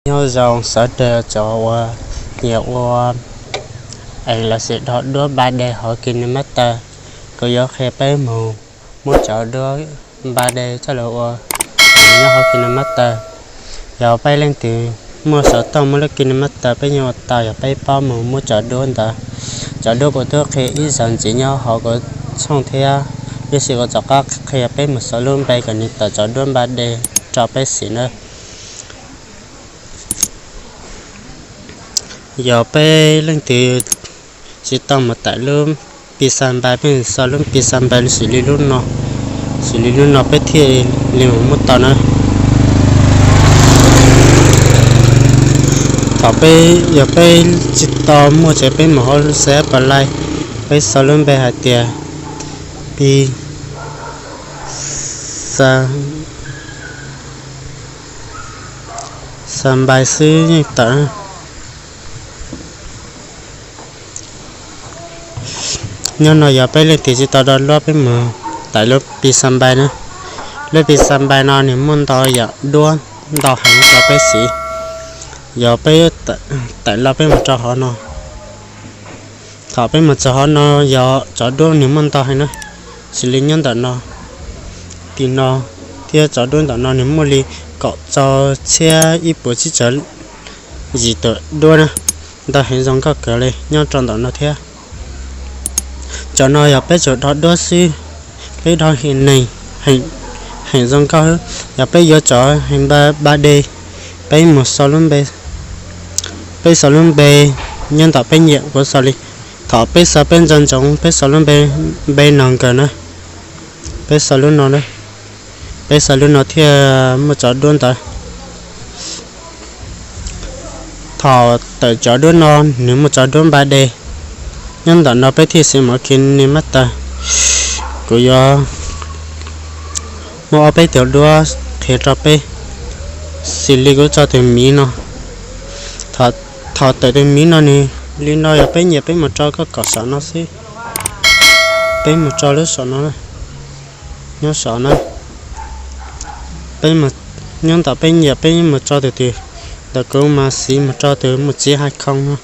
Nyob zoo sawv daws cov uas nyiam ua es lossis dhos duab npa de hauv KineMaster, kuv yuav qhia peb mus muab cov duab npa de coj los ua nyob hauv KineMaster. Yog peb leej twg muaj xov tooj muaj lub KineMaster peb yeej ua tau, yog peb paub mus muab cov duab ntawd. Cov duab kuv twb qhia ib zaug ntxiv nyob hauv kuv tshooj thiab, tab sis kuv rov qab qhia peb mus sau lub npe kom nws tawm cov duab npa de rau peb xim na. Yog peb leej twg tsis tau mus tawm lub Pixabay, peb sau lub Pixabay xws li lub no, xws li lub no peb thiaj li mus muab tau na. Thaum peb, yog peb tsis tau muaj ces peb mus hauv xab pas lais, peb sau lub npe hais tias Pi xa npai xwb yeej tawm. Nyob no yog peb leej twg tsis tau download, peb mus tawm lub Pixabay na. Lub Pixabay no nws muaj ntau yam duab ntau heev rau peb siv. Yog peb tawm los peb mus rau hauv no. Thaum peb mus txog hauv no yog cov duab nws muaj ntau heev na, xws li nyob ntawm no, tim no, thiab cov duab ntawm no nws muaj li kaum rau txhiab ib puas tsib caug yim tawm duab na, ntau heev zoo nkauj kawg li nyob rau ntawm no thiab. Cov no yog peb tsuas dhos duab xwb, peb dhos heev neeg, heev zoo nkauj. Yog peb yuav cov heev npa de, peb mus sau lub npe, peb sau lub npe nyob ntawm peb nyiam kuv xaus li. Thaum peb xaus peb ntsoov ntsoov peb sau lub npe, npe no nkawd na, peb sau lub no na, peb sau lub no thiaj muaj cov duab ntawd. Thaum tawm cov duab no, nws muaj cov duab npa de nyob ntawm no peb thiaj siv mus KineMaster. Kuv yuav muab ob peb tus duab qhia rau peb, xws li kuv tso tus miv no. Thaum tawm tus miv no nws li no, yog peb nyiam peb mus tso koj kom saum no xwb. Peb mus tso lub saum no, nyob saum na. Peb, nyob ntawm peb nyiam peb mus tso tus twg, ntawm kuv mas siv mus tso tus mus txiv hais khoo no.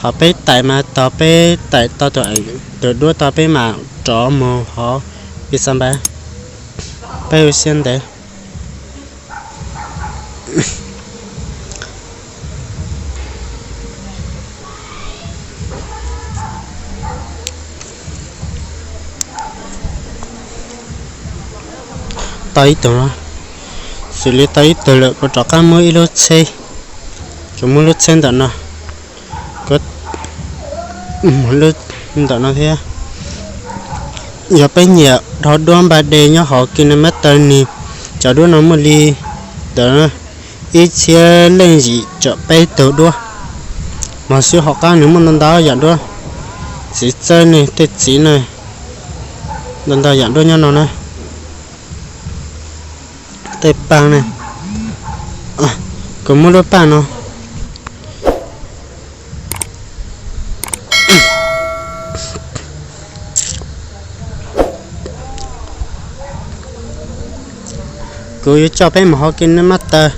Thaum peb tawm mas tau, peb tawm tau tus duab tau peb mam rov mus hauv Pixabay. Peb ua siab ntev. Tau ib tug, xws li tau ib tug lawm kuv rov qab muab ib lub tsheb, kuv muab lub tsheb ntawm no, kuv muab lub ntawm no thiab. Yog peb nyiam dhos duab npa de nyob hauv KineMaster nws, cov duab no muaj li ntawm ib txhiab leej yim caum peb tug duab. Mas xwb hauv qab nws muaj ntau ntau yam duab, txiv txawb ne, tej txiv ne, ntau ntau yam duab nyob no na. Tej paj ne, kuv muab lub paj no. Kuv yuav coj peb mus hauv KineMaster,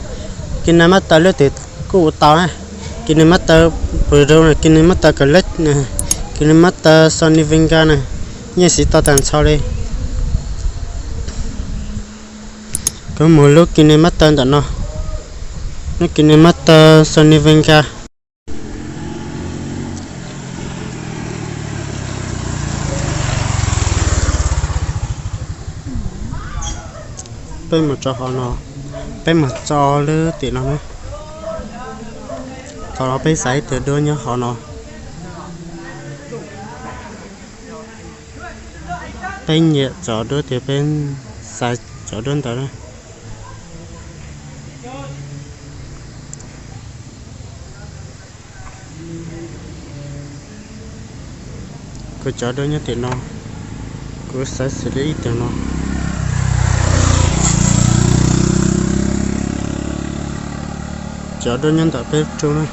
KineMaster lub twg kuj ua tau na, KineMaster Pro, KineMaster Collect, KineMaster Sony Vegas na, yeej siv tau tag nrho li. Kuv mus lub KineMaster ntawm no, lub KineMaster Sony Vegas. Peb mus tso hauv no, peb mus tso lub tim no na. Thaum no peb xaiv ib tug duab nyob hauv no. Peb nyiam cov duab twg peb xaiv cov duab ntawd na. Kuv cov duab nyob tim no, kuv xaiv xws li ib tug no. Cov duab nyob ntawm peb rub na.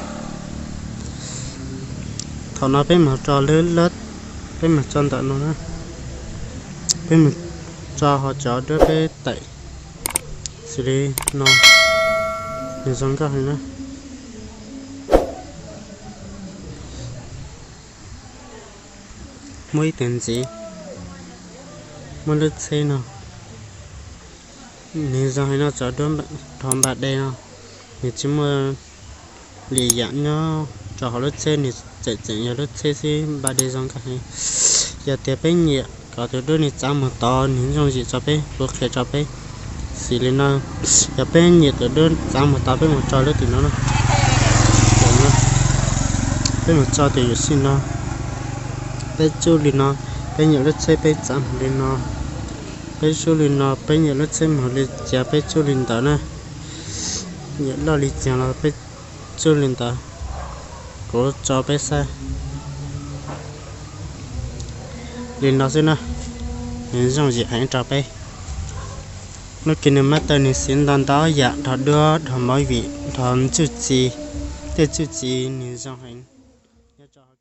Thaum no peb mus rau lub lab, peb mus tso ntawm no na. Peb mus tso hauv cov duab peb tawm. Xws li no, nws zoo nkauj heev na. Muaj ib tug ntxiv, muaj lub txheb no, nws zoo heev no, tso duab dhov npaj de no, nws tsis muaj li yam nyob rau hauv lub txheb, nws tseem tseem yog lub txheb xwb, npaj de zoo nkauj heev. Yog tias peb nyiam kom tus duab nws txav mus tod nws zoo zim tso peb, kuv qhia tso peb. Xws li no, yog peb nyiam tus duab txav mus tod peb mus tso lub tim no na. Peb mus tso tim yuam sij no. Peb tsuj li no, peb nyiam lub txheb peb txav mus li no. Peb tsuj li no, peb nyiam lub txheb mus li cas peb tsuj li ntawd na. Nyiam loj li cas los peb tsuj li ntawd. Kuv tso peb saib li no xwb na, nws zoo zim heev rau peb. Lub kis nws mab taw nws siv ntau ntau yam, dhos duab, dhos movie, dhos txuj ci, tej txuj ci nws zoo heev nyob rau hauv